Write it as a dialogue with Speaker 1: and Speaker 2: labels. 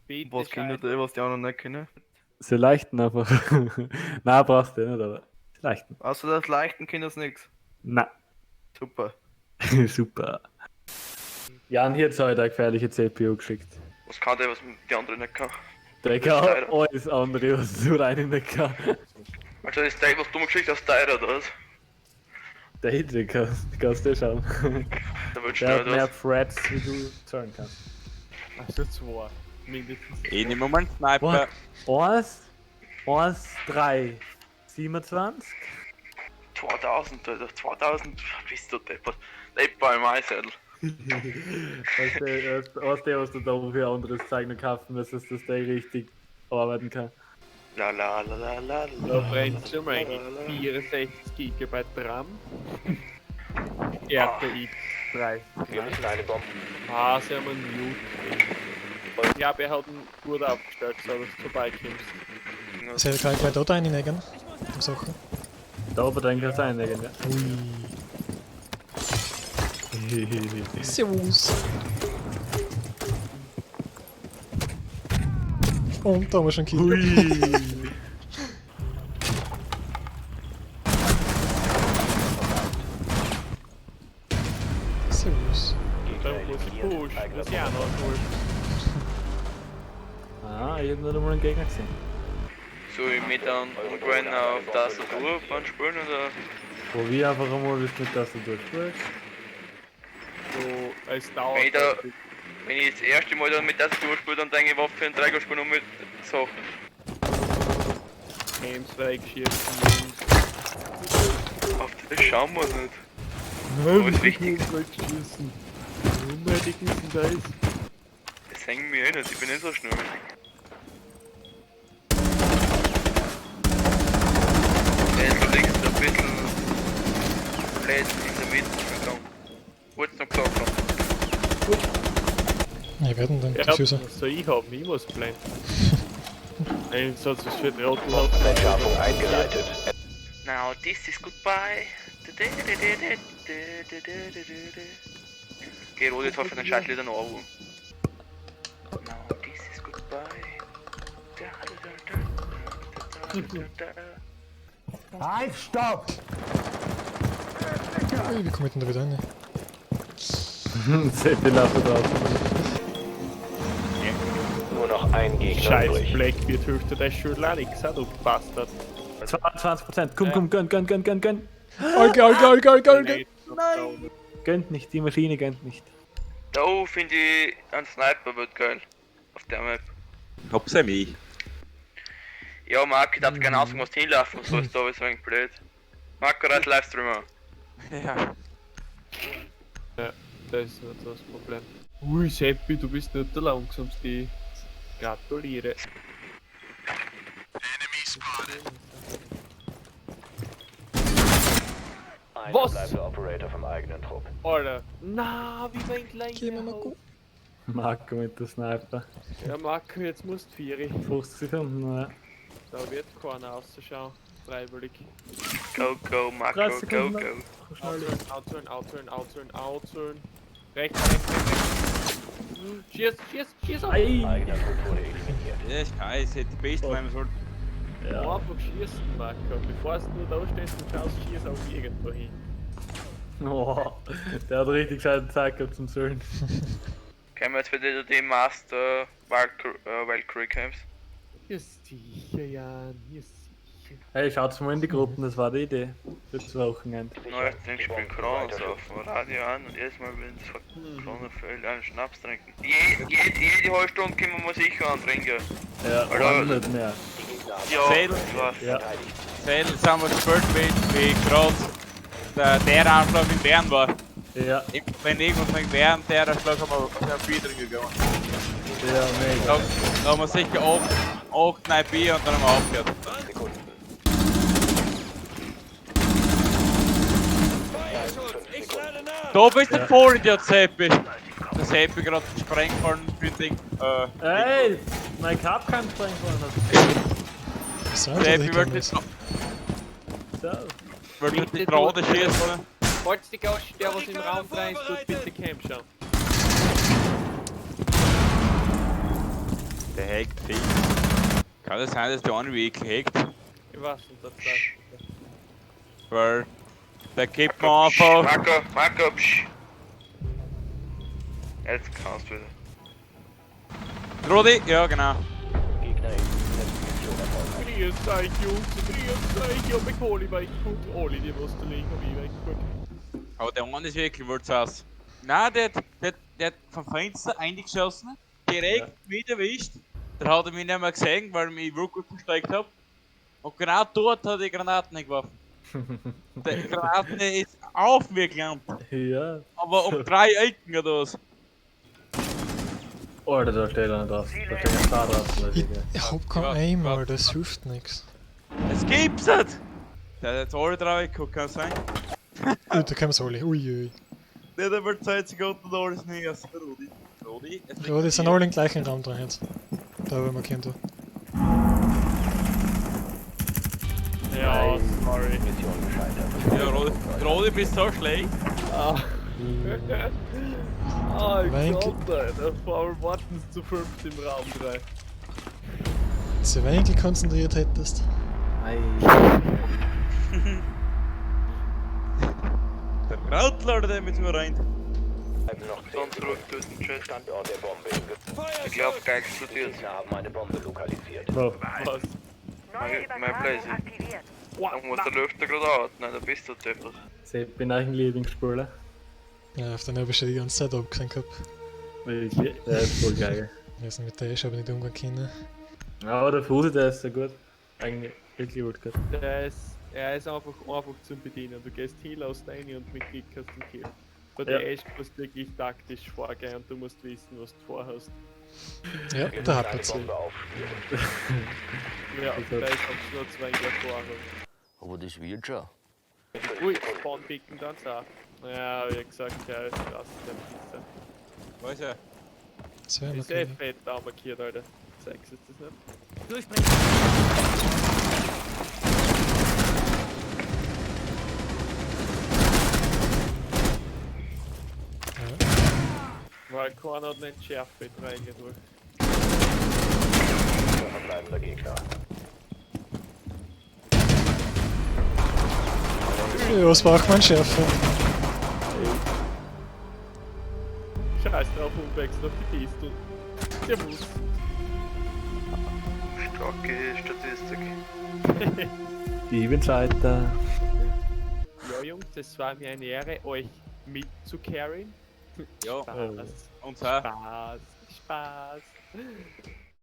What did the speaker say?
Speaker 1: Bitte
Speaker 2: Was können
Speaker 1: scheiß-
Speaker 2: die, was die anderen nicht können?
Speaker 3: Sie leichten einfach. Nein, brauchst du nicht, aber sie leichten.
Speaker 2: Außer das Leichten können sie nix.
Speaker 3: Na,
Speaker 2: Super.
Speaker 3: super. Jan, hier hat heute eine gefährliche CPU geschickt.
Speaker 2: Was kann der, was die anderen nicht kann?
Speaker 3: Der kann alles andere, was du rein nicht kann.
Speaker 2: Also das Teil, was du mir geschickt hast, teurer, oder was?
Speaker 3: Der Hitler kannst du schauen.
Speaker 2: Der wird
Speaker 3: Der
Speaker 2: schnell,
Speaker 3: hat mehr
Speaker 2: oder was?
Speaker 3: Threads, wie du zahlen kannst.
Speaker 1: Also zwei. Mindestens.
Speaker 4: Ich nehme mal einen Sniper.
Speaker 3: What? 1, 1, 3, 27?
Speaker 2: 2000, Alter, 2000, bist du deppert. Depper im Eisedel.
Speaker 3: Weißt du, weißt du, was du da für anderes Zeug noch kaufen müsstest, dass der richtig arbeiten kann?
Speaker 2: La la la la la la.
Speaker 1: Da brennt schon mal eigentlich 64 GB RAM. RTX 30.
Speaker 5: Wir müssen eine Bombe.
Speaker 1: Ah, sie haben einen Mute. Ich glaube, er hat ihn gut aufgestellt, so dass du vorbeikommst.
Speaker 6: Soll ich gleich da reinlegen? Die Sachen.
Speaker 3: Da oben drin kannst du einlegen, ja.
Speaker 6: Ui. Servus. Und da haben wir schon Kill.
Speaker 3: Ui.
Speaker 6: Servus.
Speaker 1: Da muss ich pushen, muss ich auch noch holen.
Speaker 3: Ah, ich hab nicht einmal einen Gegner gesehen.
Speaker 2: Soll ich mit einem Ungwen auf Tastatur beim Spielen oder?
Speaker 3: Probier einfach einmal, wie du mit Tastatur spielst.
Speaker 1: So, es dauert.
Speaker 2: Wenn ich da- Wenn ich das erste Mal dann mit Tastatur spiele, dann denke ich, was für ein Dreck spiele nur mit Sachen.
Speaker 1: Games wegschießen, Jungs.
Speaker 2: Auf das schauen wir nicht. Aber ist wichtig.
Speaker 1: Wegschießen. Unnötig ist denn das?
Speaker 2: Das hängt mir eh nicht, ich bin nicht so schnell. Ja, du liegst ein bisschen blöd in der Mitte gegangen. Wollt's noch gesagt haben.
Speaker 6: Ja, werden dann
Speaker 1: Ja,
Speaker 6: Diffuser.
Speaker 1: was soll ich haben? Ich muss blenden. Nein, sonst was für Trottel hat.
Speaker 5: Entschärfung eingeleitet.
Speaker 2: Now this is goodbye. Geh, Rudi, jetzt hoffe ich den Scheiß wieder noch auf. Now this is goodbye. Da, da, da, da, da, da, da.
Speaker 7: Halt, stopp!
Speaker 6: Ui, wie komme ich denn da wieder rein?
Speaker 3: Seppi laufen draußen.
Speaker 5: Nur noch ein Gegner
Speaker 1: Scheiß
Speaker 5: übrig.
Speaker 1: Black wird höchster der Schüler nix, du Bastard.
Speaker 3: 22%, komm, komm, gönn, gönn, gönn, gönn, gönn.
Speaker 6: Alge, Alge, Alge, Alge, Alge.
Speaker 1: Nein!
Speaker 3: Gönnt nicht, die Maschine gönnt nicht.
Speaker 2: Da finde ich ein Sniper wird geil. Auf der Map.
Speaker 4: Hab's ja mich.
Speaker 2: Ja, Marc, ich darf gerne aussagen, was du hinlaufen sollst, da ist ein wenig blöd. Marco, als Livestreamer.
Speaker 4: Ja.
Speaker 1: Ja, das ist nicht das Problem. Ui, Seppi, du bist nicht der langsamste. Gratuliere.
Speaker 5: Einer
Speaker 1: Was?
Speaker 5: bleibt der Operator vom eigenen Trupp.
Speaker 1: Alter. Na, wie mein kleiner.
Speaker 6: Geh mal mal gut.
Speaker 3: Marco mit der Sniper.
Speaker 1: Ja, Marco, jetzt musst du vier.
Speaker 3: 50 Sekunden, ja.
Speaker 1: Da wird keiner auszuschauen. Freiwillig.
Speaker 2: Go, go, Marco,
Speaker 3: 30
Speaker 2: go,
Speaker 3: Sekunden
Speaker 2: go.
Speaker 3: noch.
Speaker 1: Outzählen, outzählen, outzählen, outzählen, outzählen. Rechts, rechts, rechts, rechts. Schieß, schieß, schieß auf!
Speaker 3: Ei.
Speaker 5: Eigener Trupp wurde eliminiert.
Speaker 4: Ja, ich kann, ich hätte die Beste nehmen sollen.
Speaker 3: Ja.
Speaker 1: Einfach schießen, Marco. Bevor du nur da stehst und schaust, schieß auf irgendwo hin.
Speaker 3: Oh, der hat richtig gescheiten Zeit gehabt zum Zählen.
Speaker 2: Können wir jetzt wieder die Master Valkyrie Camps?
Speaker 1: Ja, sicher, Jan. Ja, sicher.
Speaker 3: Hey, schaut's mal in die Gruppen, das war die Idee. Für das Wochenende.
Speaker 2: Neues Trinkspiel Corona saufen, Radio an und jedes Mal, wenn es Corona fällt, einen Schnaps trinken. Jede halbe Stunde können wir mal sicher antrinken.
Speaker 3: Ja,
Speaker 2: Alter.
Speaker 3: nicht mehr.
Speaker 2: Ja,
Speaker 4: Zähl.
Speaker 2: was?
Speaker 3: Ja.
Speaker 4: Seit sind wir gespielt, wie gerade der Anschlag in Bern war.
Speaker 3: Ja,
Speaker 4: Wenn irgendwas mit Bern, der Anschlag haben wir sehr viel drin gegangen.
Speaker 3: ja, mega.
Speaker 4: Da haben wir sicher 8, 9 Bier und dann haben wir aufgehört.
Speaker 5: Sekunden. 5 Sekunden.
Speaker 4: Da bist du voll Idiot, Seppi. Der Seppi gerade Sprengfallen für den Ding.
Speaker 3: Ey, mein Cup kann sprengen.
Speaker 6: So, da
Speaker 4: Seppi wollte
Speaker 6: ist.
Speaker 3: So.
Speaker 4: wollte die gerade schießen.
Speaker 1: Falls die Gausch, der was im Raum drin ist, tut bitte Camp schauen.
Speaker 4: Der hackt viel. Kann das sein, dass der eine wirklich hackt?
Speaker 1: Ich weiß nicht, das weiß.
Speaker 4: Weil der gibt mir einfach.
Speaker 2: Marco, Marco, psch. Jetzt kannst du wieder.
Speaker 4: Rudi, ja genau.
Speaker 5: Gegner in letzte Mission erfolgreich.
Speaker 1: Grüß euch, Jungs, grüß euch. Ich hab mich alle weggeguckt. Alle, die was da liegen, hab ich weggeguckt.
Speaker 4: Aber der eine ist wirklich Wurz. Nein, der hat vom Fenster eingeschossen, direkt mich erwischt. Der hat er mich nicht mehr gesehen, weil ich mich wirklich versteckt hab. Und genau dort hat er die Granaten geworfen. Die Granate ist auf mir gelandet.
Speaker 3: Ja.
Speaker 4: Aber um 3 Ecken oder was.
Speaker 3: Alter, da steht einer drauf. Da steht ein paar draußen.
Speaker 6: Ich hab kein
Speaker 4: Ja,
Speaker 6: Aim,
Speaker 4: ja.
Speaker 6: Alter, das hilft nix.
Speaker 4: Es gibt's nicht! Der hat jetzt alle drei geguckt, kann sein.
Speaker 6: Ui, da kommen sie alle. Ui, ui.
Speaker 4: Der hat aber Zeit Sekunden und alles nicht. Rudi. Rudi, es liegt
Speaker 6: Ja, die sind
Speaker 4: an dir.
Speaker 6: alle im gleichen Raum drin jetzt. Da, wo markieren da.
Speaker 1: Ja, sorry.
Speaker 5: Mission gescheitert.
Speaker 4: Ja, Rudi, Rudi, bist so schlecht.
Speaker 1: Ah, ah
Speaker 6: Mein
Speaker 1: Gott, Alter. Vor allem warten sie zu 5 im Raum 3.
Speaker 6: Wenn du wenig konzentriert hättest.
Speaker 3: Ei.
Speaker 4: Der Rautler, der mit mir rein.
Speaker 5: Bleiben noch 10
Speaker 2: Sonst
Speaker 5: Sekunden.
Speaker 2: ruft durch den Chat.
Speaker 5: Standort der Bombe in Ge
Speaker 2: Ich glaub, geil
Speaker 5: Die
Speaker 2: explodiert.
Speaker 5: Gegner haben eine Bombe lokalisiert.
Speaker 3: So.
Speaker 1: Was?
Speaker 7: Neue
Speaker 2: Mein Place.
Speaker 7: Übertragung aktiviert.
Speaker 2: Dann muss der Lüfter gerade out. Nein, da bist du deppert.
Speaker 3: Sepp, bin eigentlich ein Lieblingsspieler.
Speaker 6: Ja, auf den habe ich schon die ganze Zeit abgesehen gehabt.
Speaker 3: Wirklich, der ist voll geil.
Speaker 6: Ich weiß nicht, mit der Ash habe ich nicht umgehen können.
Speaker 3: Ja, aber der Fusi, der ist sehr gut. Eigentlich wirklich gut. Gut.
Speaker 1: Der ist, er ist einfach zum Bedienen. Du gehst hin, laufst rein und mit Klick hast du den Kill. Bei der
Speaker 3: Ja.
Speaker 1: Ash musst du wirklich taktisch vorgehen und du musst wissen, was du vorhast.
Speaker 6: Ja,
Speaker 5: Wir
Speaker 6: da
Speaker 5: müssen
Speaker 6: hat
Speaker 5: eine
Speaker 6: man's.
Speaker 5: Bombe aufspüren.
Speaker 1: Ja,
Speaker 3: Das
Speaker 1: der
Speaker 3: hat-
Speaker 1: ist absolut zwei Erfahrung.
Speaker 8: Aber das wird schon.
Speaker 1: Ui, Spawn-Picken dann auch. Ja, wie gesagt, der ist krass, der Pisser.
Speaker 4: Weiß ja.
Speaker 6: Das wäre
Speaker 1: Ist eh
Speaker 6: markiert.
Speaker 1: fett da markiert, Alter. Zeigst du das nicht?
Speaker 6: Ja.
Speaker 1: Weil keiner hat nicht Schärfe reingedrückt.
Speaker 5: Verbleibender Gegner.
Speaker 6: Ja, was braucht man Schärfe?
Speaker 1: Scheiß drauf, umwechseln auf die Pistol. Der muss.
Speaker 2: Starke Statistik.
Speaker 3: Ich bin Zweiter.
Speaker 1: Ja, Jungs, es war mir eine Ehre, euch mitzucarryen.
Speaker 4: Ja,
Speaker 1: Spaß,
Speaker 4: und auch.
Speaker 1: Spaß, Spaß.